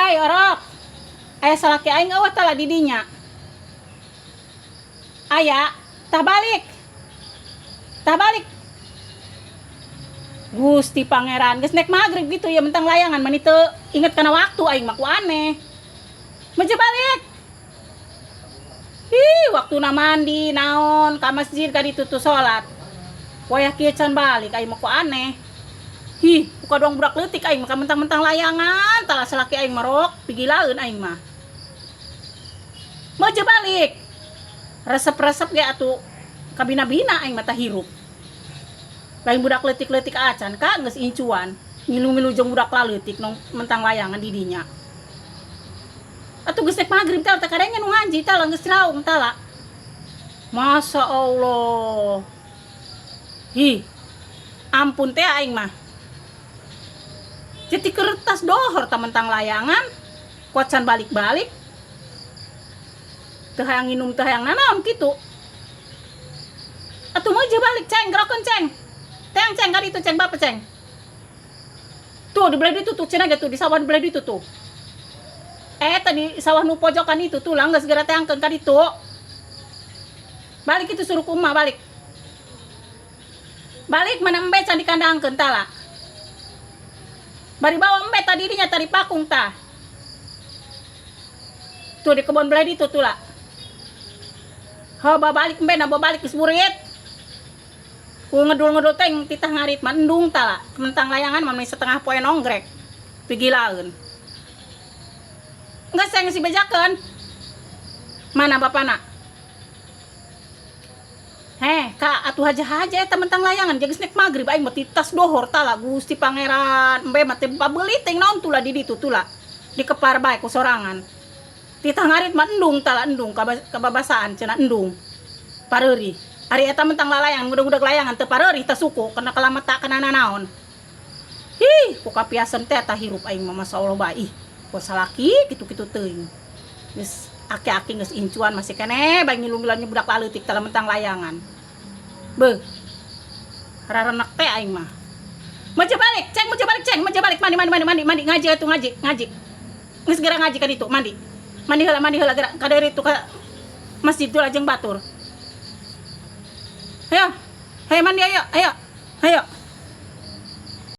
Hai orok. Aya salaki aing euweuh tah di dinya. Aya, tah balik. Tah balik. Gusti Pangeran, geus nek maghrib gitu ya mentang layangan mani teu inget kana waktu, aing mah ku aneh. Meje balik. Ih, waktuna mandi naon ka masjid ka ditu tuh salat. Wayah kieu can balik, aing mah ku aneh. Hi, buka doang budak leutik aing mah mentang-mentang layangan, tah salaki aing mah rok, pigilaeun aing mah. Meje balik. Resep-resep ge atuh kabina-bina aing mah tah hirup. Lain budak leutik-leutik acan ka geus incuan. Ngilu-ngilu jeung budak laleutik nong mentang layangan di dinya. Atuh geus nek maghrib teh teh kadenge nu ngaji tah geus raung tah. Masya Allah. Hi. Ampun teh aing mah. Jadi kertas dohor tah mentang layangan. Kuat can balik-balik. Teu hayang nginum, teu hayang nanaon kitu. Atuh meuje balik, ceng, gerokeun, ceng. Teang, ceng, kali itu, ceng, bapak, ceng. Tuh di belah itu tuh cenah tuh di sawah di belah itu tuh. Eh, tadi sawah nu pojokan itu tuh lah, geus segera teangkeun ka ditu. Balik itu, suruh ku emak balik. Balik mana embe can dikandangkeun tah lah. Bari bawa embe tadi dinya tadi pakung tah. Tuh di kebun belah itu tuh lah. Ho, bawa balik embe na, bawa balik geus burit. Ku ngedul-ngedul teh titah ngarit mah endung tah lah. Mentang layangan mah setengah poe nonggrek. Pigilaeun. Enggak saya ngisi bejakeun. Mana bapana? Heh, kak, atuh haja-haja eta mentang layangan jaga snack maghrib aing mah titas dohor tah lah. Gusti Pangeran, embe mah teh pabeuli teh naon tuh lah di ditu tuh lah. Dikepar bae ku sorangan. Titah ngarit mah endung tah lah, endung kababasaan cenah, endung. Pareurih. Ari eta mentang lalayangan, ngudag-ngudag layangan teu pareurih teh suku kena kalameta kena nanaon. Ih, ku kapiasen teh tah hirup aing mah, masyaallah bae. Ih, ku salaki kitu-kitu teuing. Geus aki-aki geus incuan masih keneh bae ngilu-ngiluan budak laleutik tah mentang layangan. Beuh. Rarenek teh aing mah. Meuje balik, ceng, meuje balik, ceng, meuje balik, mandi, mandi, mandi, mandi, mandi, ngaji atuh, ngaji, ngaji. Geus geura ngaji ka ditu, mandi. Mandi heula, mandi heula geura ka ditu ka masjid tuh jeung batur. Ayo. Ayo mandi, ayo, ayo. Ayo.